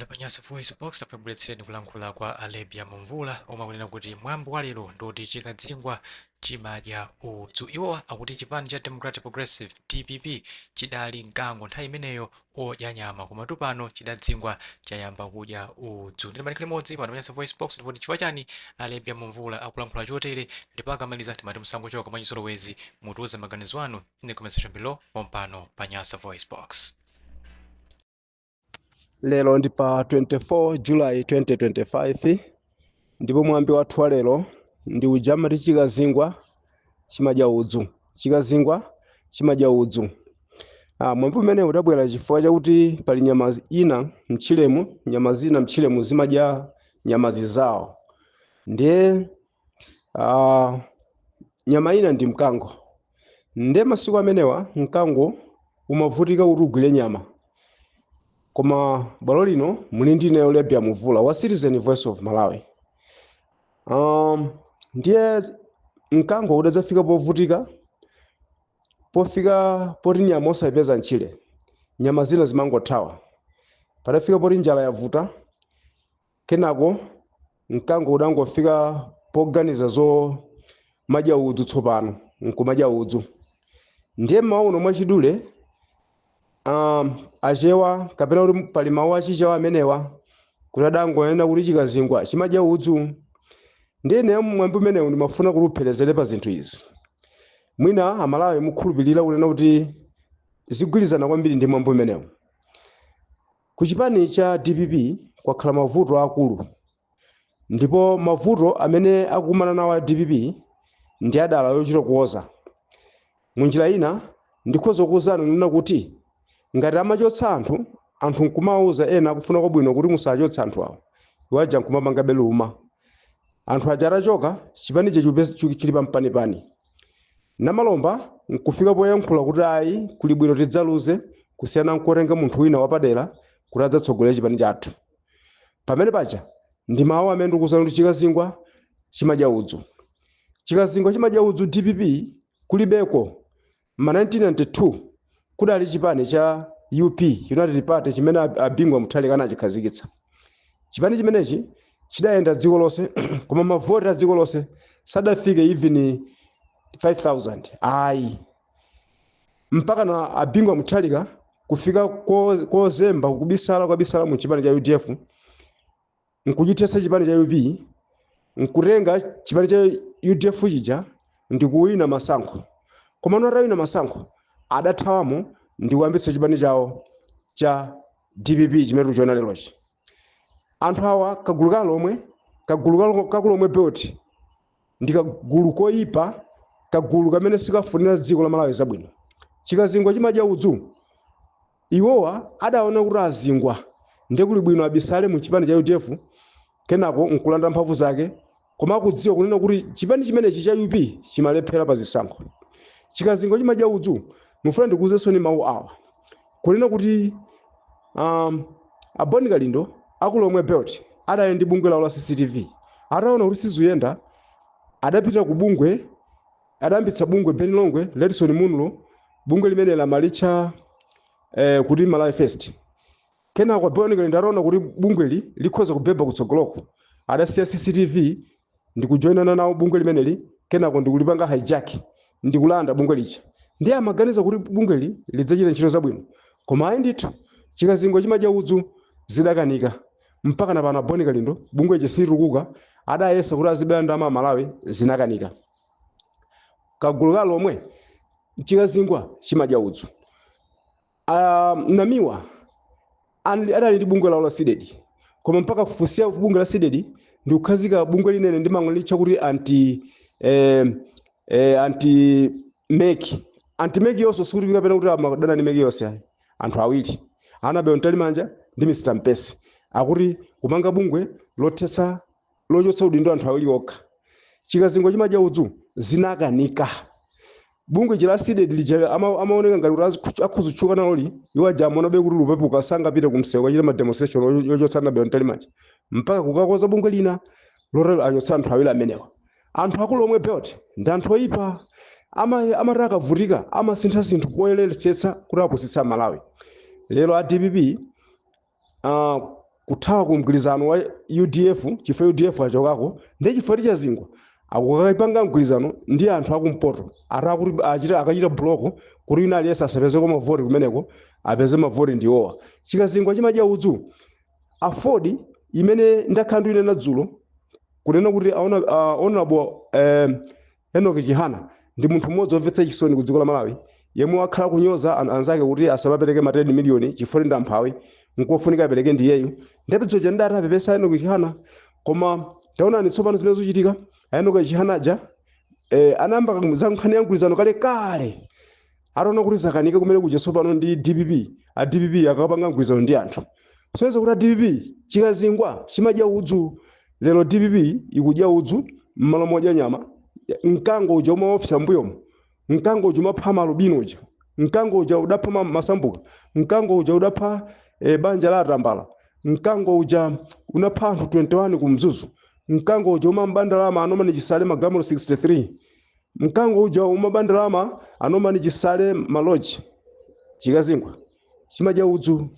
Pa Nyasa Voice Box akubweretsereni kulankhula kwa Arabia Mumvula, omwe akunena kuti mwambo wa lero ndoti chikadzingwa chimadya udzu. Iwowa akuti chipani cha Democratic Progressive, DPP, chidali mkango nthawi imeneyo odya nyama, komatu pano chidadzingwa, chayamba kudya udzu. Ndine malikha limodzi pano pa Nyasa Voice Box. Ndipo chifukwa chani Arabia Mumvula akulankhula chotere? Ndipo akamaliza timati musangochoka, mwachizolowezi mutiuze maganizo anu in the comment section below pompano pa Nyasa Voice Box. Lero ndi pa 24 July 2025, ndipo mwambi wathu wa lero ndi uja amati chikazingwa chimadya udzu. Chikazingwa chimadya udzu. Mwambi umene udabwera chifukwa chakuti pali nyama ina mtchiremu, nyama zina mtchiremu zimadya nyama zizawo. Ndiye nyama ina ndi mkango. Ndiye masiku amenewa mkango umavutika kuti ugwire nyama. Koma bwalo lino muli ndi ineyo, Lebia Muvula wa Citizen Voice of Malawi. Ndiye mkango udadzafika povutika, pofika poti nyama osayipeza mtchire, nyama zina zimangothawa. Padafika poti njala yavuta. Kenako mkango udangofika poganiza zo madya udzu tsopano, nkumadya udzu. Ndiye mmawa mwachidule, Achewa kapena kuti pali mawu achichewa amenewa kuti adangonena kuti chikazingwa chimadya udzu. Ndiye ine mwambi umenewu ndimafuna kuti upherezere pa zinthu izi. Mwina Amalawi mukhulupirira kunena kuti zigwirizana kwambiri ndi mwambi umenewu. Ku chipani cha DPP kwakhala mavuto akulu, ndipo mavuto amene akukumana nawo a DPP ndi adala yochita kuwoza. Munjira ina ndikhoza kuwuzani kunena kuti ngati amachotsa anthu, anthu nkumawuza ena akufuna kwabwino kuti musachotse anthu awo, iwo aja nkumapangabe luma, anthu aja atachoka, chipanicho chili pampanipani. Namalomba nkufika poyankhula kuti ayi, kuli bwino tidzaluze kusiyana nkutenga munthu wina wapadera kuti adzatsogolere chipani chathu. Pamene paja ndi mawu amene ndikuwuzani kuti chikazingwa chimadya udzu. Chikazingwa chimadya udzu. DPP kulibeko. Ma 1992 kudali chipani cha UP, United Party, chimene Abingwa Mutharika anachikhazikitsa. Chipani chimenechi chidayenda dziko lonse, koma mavoti a dziko lonse sadafike even 5000 ayi, mpaka na Abingwa Mutharika kufika kozemba kubisala, kwabisala mu chipani cha UDF, nkuchithetsa chipani cha UP, nkutenga chipani cha UDF chija ndikuwina masankho. Koma atawina masankho adathawamo ndikuyambitsa chipani chawo cha DPP chimene tikuchiona lerochi. Anthu awa, kagulu kalomwe, kagulu kakulomwe belt, ndi kagulu koyipa, kagulu kamene sikafunira dziko la Malawi zabwino. Chikazingwa chimadya udzu. Iwowa adaona kuti azingwa, ndiye kuli bwino abisale mu chipani cha UDF, kenako nkulanda mphamvu zake, koma akudziwa kunena kuti chipani chimenechi cha UP chimalephera pa zisankho. Chikazingwa chimadya udzu. Mufuna ndikuwuzenso ni mawu awa kunena kuti Aboni Kalindo akulomwe belt adali ndi bungwe lawo la CCTV. Ataona kuti sizuyenda, adapita ku bungwe, adayambitsa bungwe Ben Longwe, Redson Munlo, bungwe limene lamalitcha kuti Malawi First. Kenako Aboni Kalindo ataona kuti bungweli likhoza kubeba kutsogoloko, adasiya CCTV ndikujoinana nawo bungwe limeneli, kenako ndikulipanga hijack, ndikulanda bungwe lija. Ndiye amaganiza kuti bungweli lidzachita ntchito zabwino, koma ayi ndithu, chikazingwa chimadya udzu, zidakanika. Mpaka na pano Aboni Kalindo bungwe lija silitukuka. Adayesa kuti azibera ndalama Amalawi, zinakanika. Kagulu kalomwe, chikazingwa chimadya udzu. Namiwa adali ndi bungwe lawo la CDEDI, koma mpaka kufusiya bungwe la CDEDI ndi kukhazika bungwe linene ndi mangolitcha kuti anti MEC. Anti MEC yonso sikuti kapena kuti amadana ndi MEC yonse ayi. Anthu awiri, Annabel Mtalimanja ndi Mr Mpesi, akuti kupanga bungwe lothetsa, lochotsa udindo anthu awiri okha. Chikazingwa chimadya udzu, zinakanika. Bungwe la CDEDI lija amaoneka ngati kuti akhuzutchuka naloli, iwo aja amaonabe kuti lupepuka, sangapite kumsewu kachita ma demonstration yochotsa Annabel Mtalimanja, mpaka kukakoza bungwe lina lotero achotsa anthu awiri amenewa. Anthu akulomwe belt ndi anthu oyipa. Amati akavutika amasintha zinthu poyeretsetsa kuti apusitsa Malawi. Lero a DPP Kuthawa ku mgwirizano wa UDF, chifukwa UDF achokako, ndiye chifukwa Chikazingwa akukapanga mgwirizano ndi anthu akumpoto ati akuti achita akachita block kuti wina aliyense asapezeko mavoti kumeneko, apeze mavoti ndiwowa. Chikazingwa chimadya udzu. AFORD imene ndakhala ndinena dzulo kunena kuti Honorable Enoch Chihana ndi munthu mmodzi womvetsa chisoni ku dziko la Malawi, yemwe wakhala kunyoza anzake kuti asamapereke ma 10 miliyoni chifukwa ndi amphawi, nkofunika apereke ndiyeyo. Ndapedzoja ndati apepesa Enoch Chihana, koma taonani tsopano zimene zochitika. Enoch Chihana aja anayamba za nkhani ya mgwirizano kale kale, ataona kuti zakanika kumene kuja tsopano ndi DPP, a DPP akapanga mgwirizano ndi anthu. Soneza kuti a DPP, chikazingwa chimadya udzu. Lero DPP ikudya udzu m'malo modya nyama. Mkango uja umaopsa mbuyomo, mkango uja umapha malubino uja, mkango uja udapha masambuka, mkango uja udapha banja la atambala, mkango uja unapha anthu 21 ku Mzuzu, mkango uja umamba ndalama a Norman Chisale magalimoto 63, mkango uja umaba ndalama a Norman Chisale maloji. Chikazingwa chimadya udzu.